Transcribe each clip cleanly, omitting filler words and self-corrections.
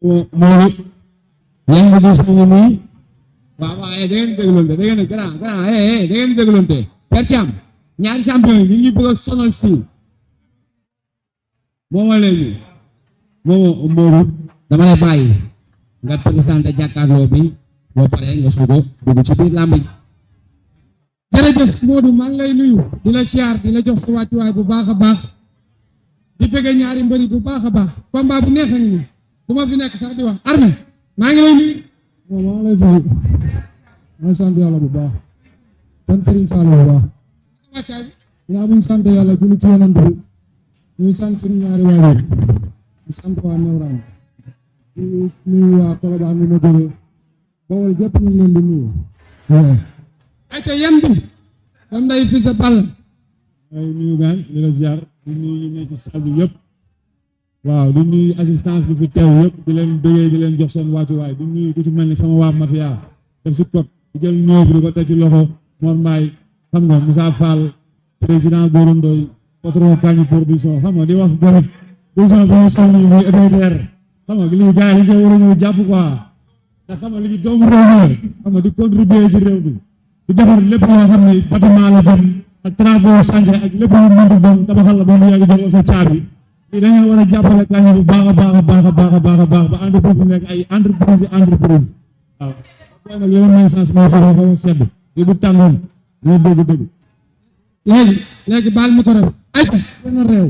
moo yang ma gis mu nii waaw waaw da ngeen dégloonte da ngeen grand da ngeen dégloonte Père Thiam ñaari champion yi ñu bëgg a sonal fii moo ma léegi moo dama lay bàyyi nga présenté jàkkaarloo bi boo paree nga soog a dugg ci biir làmb ji. jërëjëf Modou maa ngi lay nuyu di la siyaar di la jox sa wàccuwaay bu baax a baax di bëgg ñaari mbëri bu baax a baax combat bu neex a ngi nii bu ma fi nekk sax di wax Armé maa ngi lay nuyu. maa ngi lay fay maa ngi sant yàlla bu baax sant Serigne Saliou bu baax. wàccaay bi. ñaa buñ sant yàlla julli ci yonent bi ñuy sant suñu ñaari waajur di sant waa Newraan di nuyu waa Colobane bi ma jógee Bawol gépp ñu ngi leen di nuyu. waaw. ayca yan bi. dam day fi sa ball. ay nuyu gaan di la ziar di nuyu ñu nekk ci salle bi yëpp. waaw di nuyu assistance bi fi teew yëpp di leen bëggee di leen jox seen wàccuwaay di nuyu ku ci mel ni sama waa mafia def si kot di jël ñëw bi di ko teg ci loxo Mor Mbaye xam nga Moussa Fall président Goro Ndoye patron Kañu production xam nga di wax bonit production bi mu sol nii muy EDR xam nga lii gars yi dañ see war a ñëw jàpp quoi ndax xam nga li ci doomu réew mi xam nga di contribuer ci réew bi di defar lépp loo xam ne bâtiment la jëm ak travaux chantier ak lépp lu mënti doon tabaxal la ba mu yàgg jox sa caabi lii dañoo war a jàppale Kañu bu baax a baax a baax a baax a baax a baax ba entreprise bi nekk ay entreprise waaw kon nag yow message moo fa xaw a sedd li bu tàngoon ñu dégg léegi baal micro bi ayca gën a réew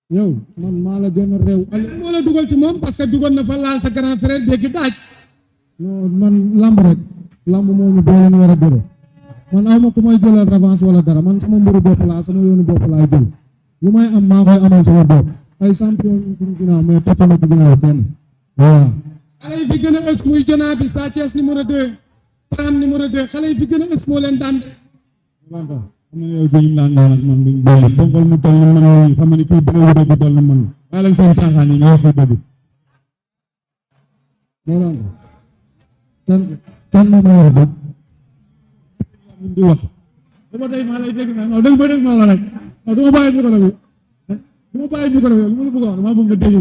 yow man maa la gën a réew moo la dugal ci moom parce que dugal na fa laal sa grand frère dégg daaj non man lamb rek lamb moo ñu boole ñu war a bëre man aw ma ku may jëlal revanche wala dara man sama mbiru bopp laa sama yoonu bopp laay jël lu may am maa koy amal sama bopp ay champion ñu suñu ginnaaw mais toppana ci ginnaaw kenn waaw xale yi fi gën a ës muy Jona bi Sa Thiès numéro 2 Pram numéro 2 xale yi fi gën a ës moo leen daan lanta xam nga yow gëñ daan daan ak man duñ boole bonkol mu toll ni man yi xam ne kii bëre wu dëgg toll ni man waa leen seen caaxaan yi nga wax ko dëgg moo daan kan moo may wax dëgg di wax dama tey maa lay dégg na non dëgg ba dëgg maa la rek non duma bàyyi micro bi duma bàyyi micro bi lu ma la bëgg a wax dama bëgg nga dégg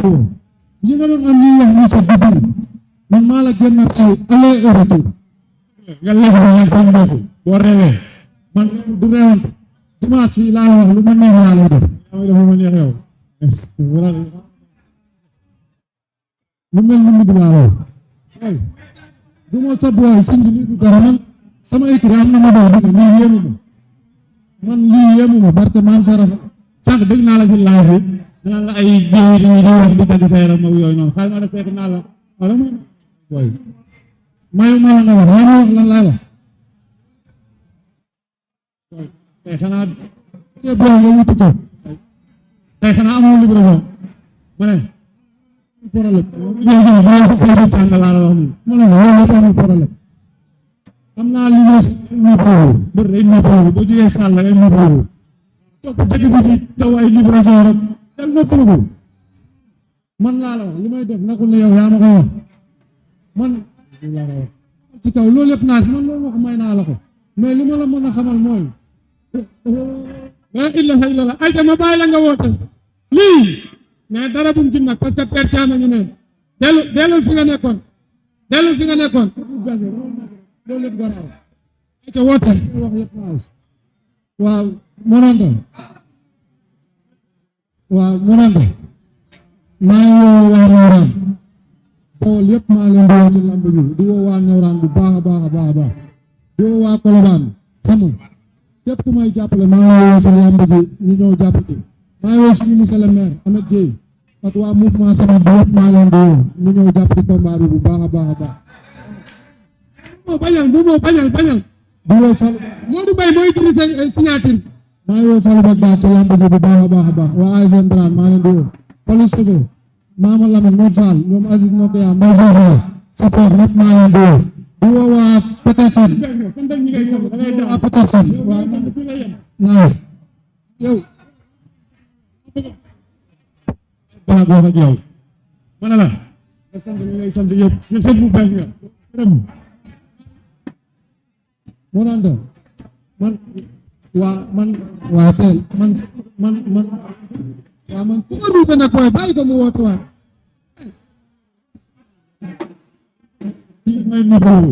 ko yi nga doon am ñuy wax ñu sa biir man maa la gën a taw aller et retour nga lekk ba yàgg seen bopp boo réewee man du réewante dimanche fii laa la wax lu ma neex laa lay def yaa def lu ma neex yow lu mel ni mu di laa wax ay du ma sa booy sëñ bi lii du dara man sama écrit am na ma doon dugg lii yéemu ma man lii yéemu ma barke maam sa rafa sànq dégg naa la si laaj bi danaa la ay jiw di wax di dagg sa yaram ak yooyu noonu xaaral ma ne seet naa la wala muy booy mayu ma la nga wax yaa ma wax lan laa wax tey xanaa booy nga wuti ko tey xanaa amoo libération ma ne problème laa la wax nii ma ne loolu amul problème am naa li ñu noppaloo mbër day noppaloo boo jógee sàll ngay noppaloo topp dëgg bi di taw ay libération rek del noppalu man laa la wax li may def nakul ne yow yaa ma ko wax man ci kaw loolu yëpp naa si man loolu wax may naa la ko mais li ma la mën a xamal mooy la ilaha illallah ay ma bàyyi la nga woote lii mais dara bu mu ci nag parce que Père Thiam a ngi ne dellul fi nga nekkoon loolu yëpp garaaw ay ca woote wax yëpp naa si waaw monante maa ngi woo waa Newraan Bawol yëpp maa leen di woo ci lamb bi di woo waa Newraan bu baax a baax a baax a baax di woo waa Colobane xam nga képp ku may jàppale maa ngi woo ci lamb ji ñu ñëw jàpp ci maa ngi woo suñu monsieur le maire Amath Dieye ak waa mouvement sama bi yëpp maa leen di woo ñu ñëw jàpp ci combat bi bu baax a baax a baax bañal di woo Fallou Modou Mbaye mooy dirigé signature maa ngi woo Fallou Bagdad ci lamb ji bu baax a baax a baax waa ASN Brane maa leen di woo Fallou Sofé Mama Lamine Modou Fall ñoom Aziz Nokia Mbaye Sofé support ñëpp maa leen di woo di woo waa Petersen waa Petersen waa nice yow balaa boo ak yow ma ne la nga sant ñu lay sant yëpp si sëñ bu bees nga moo daan doon man waa teel man waaw man bu ko duubee nag booy bàyyi ko mu woote waat fii may noppalu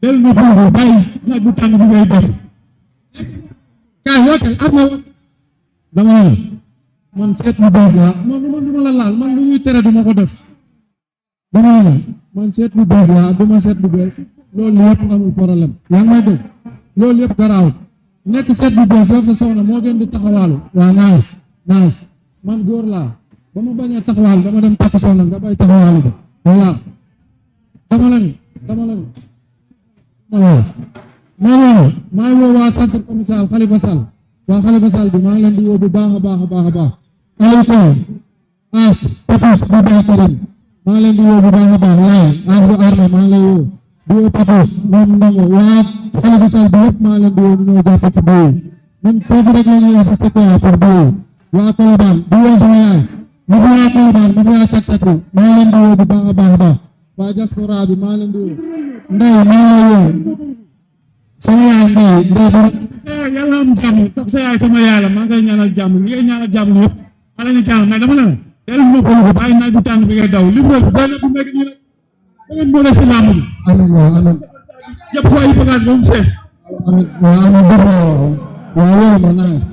del noppalu bàyyi naaj bu tàng bi ngay def kaay wooteel Arma woot dama ne man seet bu bees la man du ma la laal man lu ñuy tere du ma ko def dama ne man seet bu bees la du ma seet bu bees loolu yëpp amul problème yaa ngi may dégg loolu yëpp garaaw nekk seet bu bees yor sa soxna moo gën di taxawaalu waaw naas man góor laa ba ma bañee taxawaalu dama dem takk soxna nga bay taxawaalu ba voilà dama la ni maa ngi woo waa centre commercial Khalifa Sall waa Khalifa Sall bi maa ngi leen di woo bu baax a baax a baax a baax Aliou Kow As Papis bu baax Karim maa ngi leen di woo bu baax a baax laay As bu armé maa ngi lay woo di woo Papis moom ndongo waa Khalifa Sall bi yëpp maa ngi leen di woo ñu ñëw jàpp ci béy ñun foofu rek la ñuy insisté quoi pour béy waa Colobane di woo sama yaay ma fi waa Colobane ma fi waa càq-càq bi maa ngi leen di woo bu baax a baax a baax waa diaspora bi maa ngi leen di woo Ndeye maa ngi lay woo sama yaay Ndeye sa yaay yàlla am jàmm toog sa yaay sama yaay la maa ngay ñaanal jàmm li ngay ñaanal jàmm yëpp maa ngi leen di jàmm mais dama ne la teel noppalu ko bàyyi naaj bu tàng bi ngay daw livreur bi doy na fi mu nekk nii nag semaine moo des si làmb bi amiin yëpp ko ay bagage ba mu fees waaw amiin def na waaw loolu ma naas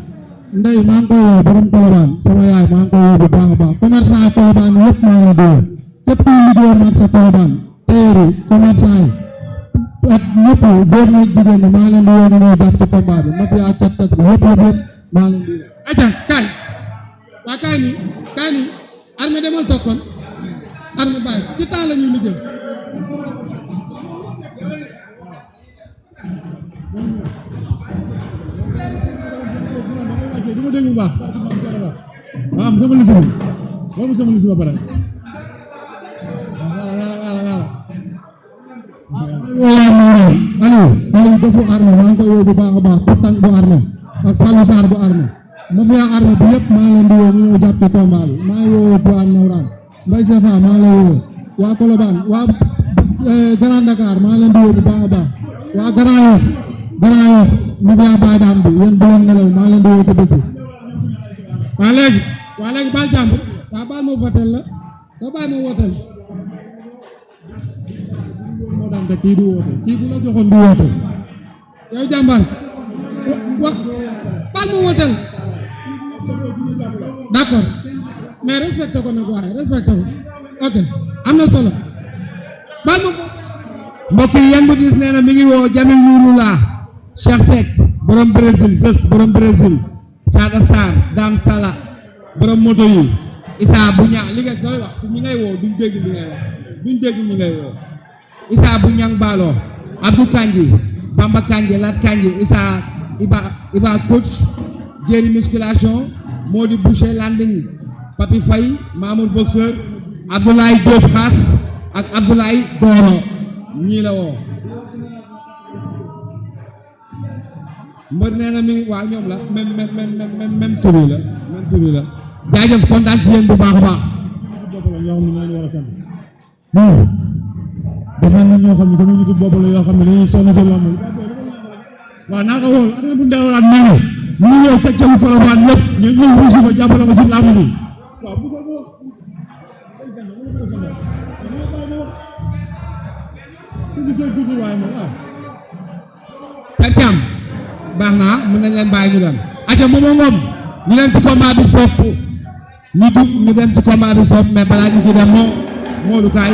Ndeye maa ngi koy woo borom Colobane sama yaay maa ngi koy woo bu baax a baax commerçant Colobane yëpp maa ngi leen di woo képp kuy liggéey marché Colobane tailleur yi commerçant yi ak ñëpp góor ñi jigéen ñi maa leen di woo ñu ñëw jàpp ci combat bi ma fi yaa cat bi yëpp maa leen di woo. aca kaay waa kaay nii Armé demal toog kon Armé bàyyi ci temps la ñuy liggéey du ma dégg bu baax waaw am sama lisi bi boobu sama lisi ba pare Aliou defu Armé maa ngi koy woo bu baax a baax Poutang bu Armé ak Fallou Sarr bu Armé ma fi Armé bi yëpp maa ngi leen di woo ñu ñëw jàpp ci combat bi maa ngi woo bu am Nawraan Mbaye Sefa maa ngi lay woo waa Colobane waa Grand Dakar maa ngi leen di woo bu baax a baax waa Grand Yoff ma fi Baye Dame bi yéen bu leen nelaw maa ngi leen di woo ci bés bi waa léegi baal jàmbur waa baal ma votel la ba baal ma wooteel moo daan te kii du woote kii bu la joxoon du woote yow jàmbaar wa baal ma wooteel d'accord mais respecté ko nag waaye respecté ko ok am na solo baal ma mbokk yi yan bu gis nee na mi ngi woo Jamil Nouroullah Cheikh Seck borom Brésil Zes borom Brésil Sada Sarr Dame Sala borom moto yi Issa bu ñaa li nga sooy wax si ñi ngay woo duñ dégg li ngay wax duñ dégg ñi ngay woo Issa bu ñang Balo Abdou Kanji Bamba Kanji Lat Kanji Issa Iba coach Jéeri musculation Modi Boucher landing Papi Faye Mamour boxeur Abdoulaye Diop Xaas ak Abdoulaye Doro ñii la woo mbër nee na mi waa ñoom la même turu la jaajëf kontaan ci yéen bu baax a baax def nañ ñoo xam ne sama YouTube bopp la yoo xam ne dañuy sonn ci lamb waaw naa ko woo Armé bu ndewalaat nee na mu ngi ñëw cag cagu Colobane yëpp ñu ñëw ruusi fa jàppale ko ci lamb ji waaw musal ma wax su gisee tuuti waaye ma waaw Pertiam baax naa mën nañ leen bàyyi ñu dem aca Momo Ngom ñu dem ci combat bi sopp ñu dem ci combat bi sopp mais balaa ñu ci dem Modou kaay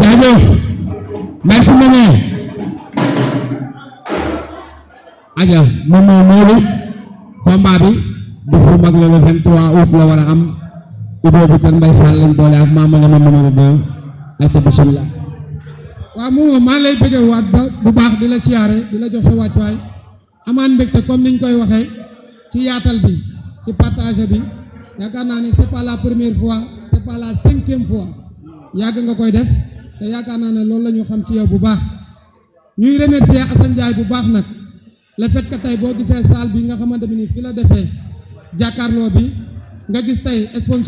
jaajëf merci Momo aja Momo Modou combat bi bis bu mag la le 23 août la war a am Ibou bu Kër Mbaye Fall lañ boole ak Mama Lamine numéro 2 acca bismillah waaw Momo maa lay bëggee waat ba bu baax di la siyaare di la jox sa wàccuwaay amaan mbégte comme niñ koy waxee ci yaatal bi ci partage bi yaakaar naa ne c'est pas la première fois c'est pas la 5e fois yàgg nga koy def te yaakaar naa ne loolu la ñu xam ci yow bu baax ñuy remercier Assane Ndiaye bu baax nag le fait que tey boo gisee salle bi nga xamante ni fi la defee jàkkaarloo bi nga gis tey sponsor